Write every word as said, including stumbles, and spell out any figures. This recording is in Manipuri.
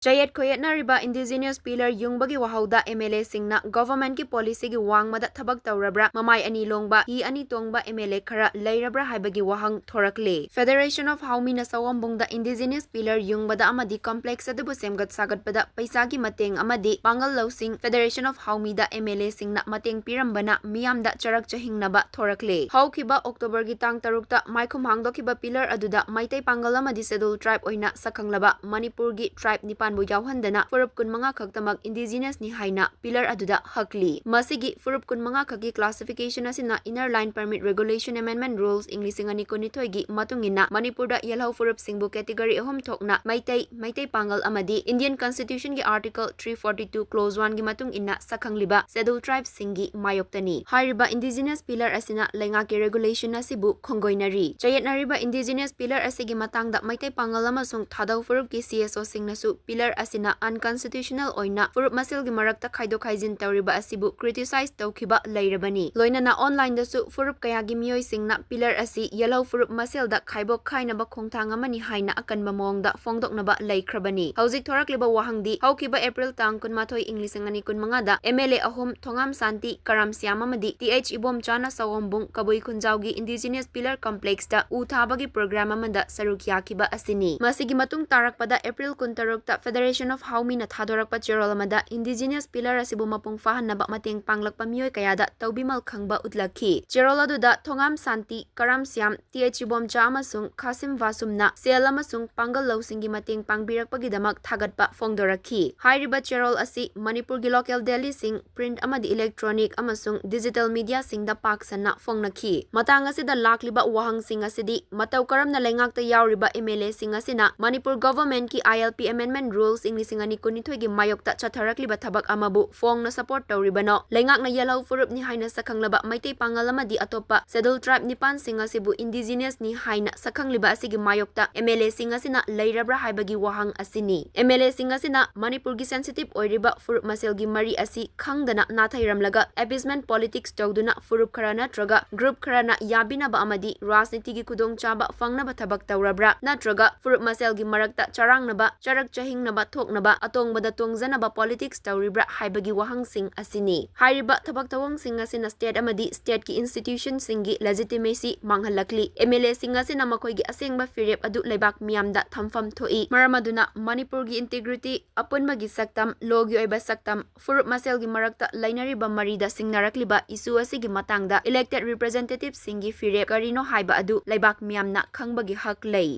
ꯆꯌꯦꯠ ꯈꯣꯏꯌꯦꯠꯅꯔꯤꯕ indigenous pillar ꯌꯨꯡꯕꯒꯤ ꯋꯥꯍꯧꯗ MLAꯁꯤꯡꯅ governmentꯀꯤ policyꯒꯤ ꯋꯥꯡꯃꯗ ꯊꯕꯛ ꯇꯧꯔꯕ꯭ꯔꯥ, ꯃꯃꯥꯏ ꯑꯅꯤ ꯂꯣꯡꯕ, ꯍꯤ ꯑꯅꯤ ꯇꯣꯡꯕ MLA ꯈꯔ ꯂꯩꯔꯕ꯭ꯔꯥ ꯍꯥꯏꯕꯒꯤ ꯋꯥꯍꯪ ꯊꯣꯔꯛꯂꯦ꯫ Federation of Haomina ꯁꯑꯣꯝꯕꯨꯡꯗ indigenous pillar ꯌꯨꯡꯕꯗ ꯑꯃꯗꯤ complex ꯑꯗꯨꯕꯨ ꯁꯦꯝꯒꯠ ꯁꯥꯒꯠꯄꯗ ꯄꯩꯁꯥꯒꯤ ꯃꯇꯦꯡ ꯑꯃꯗꯤ ꯄꯥꯡꯒꯜ ꯂꯧꯁꯤꯡ Federation of Haomida MLAꯁꯤꯡꯅ ꯃꯇꯦꯡ ꯄꯤꯔꯝꯕꯅ ꯃꯤꯌꯥꯝꯗ ꯆꯔꯛ ꯆꯍꯤꯡꯅꯕ ꯊꯣꯔꯛꯂꯦ꯫ ꯍꯧꯈꯤꯕ Octoberꯒꯤ ꯇꯥꯡ ꯇꯔꯨꯛꯇ ꯃꯥꯏꯈꯨꯝ ꯍꯥꯡꯗꯣꯛꯈꯤꯕ pillar ꯑꯗꯨꯗ ꯃꯩꯇꯩ ꯄꯥꯡꯒꯜ ꯑꯃꯗꯤ Scheduled Tribe ꯑꯣꯏꯅ ꯁꯛꯈꯪꯂꯕ ꯃꯅꯤꯄꯨꯔꯒꯤ tribe ꯅꯤꯄꯥꯟꯕꯨ ꯌꯥꯎꯍꯟꯗꯅ ꯐꯨꯔꯨꯞ ꯀꯨꯟꯃꯉꯥ ꯈꯛꯇꯃꯛ indigenousꯅꯤ ꯍꯥꯏꯅ pillar ꯑꯗꯨꯗ ꯍꯛꯂꯤ꯫ ꯃꯁꯤꯒꯤ ꯐꯨꯔꯨꯞ ꯀꯨꯟꯃꯉꯥ ꯈꯛꯀꯤ classification ꯑꯁꯤꯅ Inner Line Permit Regulation Amendment Rules ꯏꯪ ꯂꯤꯁꯤꯡ ꯑꯅꯤ ꯀꯨꯟꯅꯤꯊꯣꯏꯒꯤ ꯃꯇꯨꯡ ꯏꯟꯅ ꯃꯅꯤꯄꯨꯔꯗ ꯌꯦꯜꯍꯧ ꯐꯨꯔꯨꯞꯁꯤꯡꯕꯨ category ꯑꯍꯨꯝ ꯊꯣꯛꯅ ꯃꯩꯇꯩ, ꯃꯩꯇꯩ ꯄꯥꯡꯒꯜ ꯑꯃꯗꯤ Indian Constitutionꯒꯤ Article three forty two Clause oneꯒꯤ ꯃꯇꯨꯡ ꯏꯟꯅ ꯁꯛꯈꯪꯂꯤꯕ Scheduled Tribesꯁꯤꯡꯒꯤ ꯃꯥꯌꯣꯛꯇꯅꯤ꯫ ꯍꯥꯏꯔꯤꯕ indigenous pillar ꯑꯁꯤꯅ ꯂꯩꯉꯥꯛꯀꯤ regulation ꯑꯁꯤꯕꯨ ꯈꯣꯡꯒꯣꯏꯅꯔꯤ꯫ ꯆꯌꯦꯠꯅꯔꯤꯕ indigenous pillar ꯑꯁꯤꯒꯤ ꯃꯇꯥꯡꯗ ꯃꯩꯇꯩ ꯄꯥꯡꯒꯜ ꯑꯃꯁꯨꯡ ꯊꯥꯗꯧ ꯐꯨꯔꯨꯞꯀꯤ CSOꯁꯤꯡꯅꯁꯨ pillar ꯑꯁꯤꯅ unconstitutional ꯑꯣꯏꯅ ꯐꯨꯔꯨꯞ ꯃꯁꯦꯜꯒꯤ ꯃꯔꯛꯇ ꯈꯥꯏꯗꯣꯛ ꯈꯥꯏꯖꯤꯟ ꯇꯧꯔꯤꯕ ꯑꯁꯤꯕꯨ criticize ꯇꯧꯈꯤꯕ ꯂꯩꯔꯕꯅꯤ꯫ ꯂꯣꯏꯅꯅ onlineꯗꯁꯨ ꯐꯨꯔꯨꯞ ꯀꯌꯥꯒꯤ ꯃꯤꯑꯣꯏꯁꯤꯡꯅ pillar ꯑꯁꯤ ꯌꯦꯜꯍꯧ ꯐꯨꯔꯨꯞ ꯃꯁꯦꯜꯗ ꯈꯥꯏꯕꯣꯛ ꯈꯥꯏꯅꯕ ꯈꯣꯡꯊꯥꯡ ꯑꯃꯅꯤ ꯍꯥꯏꯅ ꯑꯀꯟꯕ ꯃꯑꯣꯡꯗ ꯐꯣꯡꯗꯣꯛꯅꯕ ꯂꯩꯈ꯭ꯔꯕꯅꯤ꯫ ꯍꯧꯖꯤꯛ ꯊꯣꯔꯛꯂꯤꯕ ꯋꯥꯍꯪꯗꯤ ꯍꯧꯈꯤꯕ April ꯇꯥꯡ ꯀꯨꯟꯃꯥꯊꯣꯏ ꯏꯪ ꯂꯤꯁꯤꯡ ꯑꯅꯤ ꯀꯨꯟꯃꯉꯥꯗ MLA ꯑꯍꯨꯝ, ꯊꯣꯉꯥꯝ ꯁꯥꯟꯇꯤ, ꯀꯔꯥꯝ ꯁ꯭ꯌꯥꯝ ꯑꯃꯗꯤ ꯇꯤ ꯑꯩꯆ ꯏꯕꯣꯝꯆꯥꯅ ꯁꯑꯣꯝꯕꯨꯡ ꯀꯕꯨꯏ ꯈꯨꯟꯖꯥꯎꯒꯤ indigenous pillar complexꯇ ꯎ ꯊꯥꯕꯒꯤ program ꯑꯃꯗ ꯁꯔꯨꯛ ꯌꯥꯈꯤꯕ ꯑꯁꯤꯅꯤ꯫ ꯃꯁꯤꯒꯤ ꯃꯇꯨꯡ ꯇꯥꯔꯛꯄꯗ April ꯀꯨꯟꯇꯔꯨꯛꯇ Federation of Haomina ꯊꯥꯗꯣꯔꯛꯄ ꯆꯦꯔꯣꯜ ꯑꯃꯗ indigenous pillar ꯑꯁꯤꯕꯨ ꯃꯄꯨꯡ ꯐꯥꯍꯟꯅꯕ ꯃꯇꯦꯡ ꯄꯥꯡꯂꯛꯄ ꯃꯤꯑꯣꯏ ꯀꯌꯥꯗ ꯇꯧꯕꯤꯃꯜ ꯈꯪꯕ ꯎꯠꯂꯛꯈꯤ꯫ ꯆꯦꯔꯣꯜ ꯑꯗꯨꯗ ꯊꯣꯉꯥꯝ ꯁꯥꯟꯇꯤ, ꯀꯔꯥꯝ ꯁ꯭ꯌꯥꯝ, ꯇꯤ ꯑꯩꯆ ꯏꯕꯣꯝꯆꯥ ꯑꯃꯁꯨꯡ ꯈꯥꯁꯤꯝ ꯋꯥꯁꯨꯝꯅ ꯁꯦꯜ ꯑꯃꯁꯨꯡ ꯄꯥꯡꯒꯜ ꯂꯧꯁꯤꯡꯒꯤ ꯃꯇꯦꯡ ꯄꯥꯡꯕꯤꯔꯛꯄꯒꯤꯗꯃꯛ ꯊꯥꯒꯠꯄ ꯐꯣꯡꯗꯣꯔꯛꯈꯤ꯫ ꯍꯥꯏꯔꯤꯕ ꯆꯦꯔꯣꯜ ꯑꯁꯤ ꯃꯅꯤꯄꯨꯔꯒꯤ local dailyꯁꯤꯡ, print ꯑꯃꯗꯤ electronic ꯑꯃꯁꯨꯡ digital mediaꯁꯤꯡꯗ ꯄꯥꯛ ꯁꯟꯅ ꯐꯣꯡꯅꯈꯤ꯫ ꯃꯇꯥꯡ ꯑꯁꯤꯗ ꯂꯥꯛꯂꯤꯕ ꯋꯥꯍꯪꯁꯤꯡ ꯑꯁꯤꯗꯤ ꯃꯇꯧ ꯀꯔꯝꯅ ꯂꯩꯉꯥꯛꯇ ꯌꯥꯎꯔꯤꯕ MLAꯁꯤꯡ ꯑꯁꯤꯅ ꯃꯅꯤꯄꯨꯔ governmentꯀꯤ ILP Amendment Rules ꯏꯪ ꯂꯤꯁꯤꯡ ꯑꯅꯤ ꯀꯨꯟꯅꯤꯊꯣꯏꯒꯤ ꯃꯥꯌꯣꯛꯇ ꯆꯠꯊꯔꯛꯂꯤꯕ ꯊꯕꯛ ꯑꯃꯕꯨ ꯐꯣꯡꯅ support ꯇꯧꯔꯤꯕꯅꯣ? ꯂꯩꯉꯥꯛꯅ ꯌꯦꯜꯍꯧ ꯐꯨꯔꯨꯞꯅꯤ ꯍꯥꯏꯅ ꯁꯛꯈꯪꯂꯕ ꯃꯩꯇꯩ ꯄꯥꯡꯒꯜ ꯑꯃꯗꯤ ꯑꯇꯣꯞꯄ Scheduled Tribe ꯅꯤꯄꯥꯟꯁꯤꯡ ꯑꯁꯤꯕꯨ indigenousꯅꯤ ꯍꯥꯏꯅ ꯁꯛꯈꯪꯂꯤꯕ ꯑꯁꯤꯒꯤ ꯃꯥꯌꯣꯛꯇ MLAꯁꯤꯡ ꯑꯁꯤꯅ ꯂꯩꯔꯕ꯭ꯔꯥ ꯍꯥꯏꯕꯒꯤ ꯋꯥꯍꯪ ꯑꯁꯤꯅꯤ꯫ MLAꯁꯤꯡ ꯑꯁꯤꯅ ꯃꯅꯤꯄꯨꯔꯒꯤ sensitive ꯑꯣꯏꯔꯤꯕ ꯐꯨꯔꯨꯞ ꯃꯁꯦꯜꯒꯤ ꯃꯔꯤ ꯑꯁꯤ ꯈꯪꯗꯅ ꯅꯥꯊꯩꯔꯝꯂꯒ appeasement politics ꯇꯧꯗꯨꯅ ꯐꯨꯔꯨꯞ ꯈꯔ ꯅꯠꯇ꯭ꯔꯒ group ꯈꯔꯅ ꯌꯥꯕꯤꯅꯕ ꯑꯃꯗꯤ ꯔꯥꯖꯅꯤꯇꯤꯒꯤ ꯈꯨꯗꯣꯡꯆꯥꯕ ꯐꯪꯅꯕ ꯊꯕꯛ ꯇꯧꯔꯕ꯭ꯔꯥ? ꯅꯠꯇ꯭ꯔꯒ ꯐꯨꯔꯨꯞ ꯃꯁꯦꯜꯒꯤ ꯃꯔꯛꯇ ꯆꯔꯥꯡꯅꯕ, ꯆꯔꯛ ꯆꯍꯤꯡꯅꯕ ꯀꯥꯟꯅꯕ ꯊꯣꯛꯅꯕ ꯑꯇꯣꯡꯕꯗ ꯇꯣꯡꯖꯅꯕ politics ꯇꯧꯔꯤꯕ꯭ꯔꯥ ꯍꯥꯏꯕꯒꯤ ꯋꯥꯍꯪꯁꯤꯡ ꯑꯁꯤꯅꯤ꯫ ꯍꯥꯏꯔꯤꯕ ꯊꯕꯛ ꯊꯧꯑꯣꯡꯁꯤꯡ ꯑꯁꯤꯅ state ꯑꯃꯗꯤ stateꯀꯤ institutionꯁꯤꯡꯒꯤ legitimacy ꯃꯥꯡꯍꯜꯂꯛꯂꯤ꯫ MLAꯁꯤꯡ ꯑꯁꯤꯅ ꯃꯈꯣꯏꯒꯤ ꯑꯁꯦꯡꯕ ꯐꯤꯔꯦꯞ ꯑꯗꯨ ꯂꯩꯕꯥꯛ ꯃꯤꯌꯥꯝꯗ ꯊꯝꯐꯝ ꯊꯣꯛꯏ꯫ ꯃꯔꯝ ꯑꯗꯨꯅ ꯃꯅꯤꯄꯨꯔꯒꯤ integrity, ꯑꯄꯨꯟꯕꯒꯤ ꯁꯛꯇꯝ, lawꯒꯤ ꯑꯣꯏꯕ ꯁꯛꯇꯝ, ꯐꯨꯔꯨꯞ ꯃꯁꯦꯜꯒꯤ ꯃꯔꯛꯇ ꯂꯩꯅꯔꯤꯕ ꯃꯔꯤꯗ ꯁꯤꯡꯅꯔꯛꯂꯤꯕ issue ꯑꯁꯤꯒꯤ ꯃꯇꯥꯡꯗ elected representativeꯁꯤꯡꯒꯤ ꯐꯤꯔꯦꯞ ꯀꯔꯤꯅꯣ ꯍꯥꯏꯕ ꯑꯗꯨ ꯂꯩꯕꯥꯛ ꯃꯤꯌꯥꯝꯅ ꯈꯪꯕꯒꯤ ꯍꯛ ꯂꯩ꯫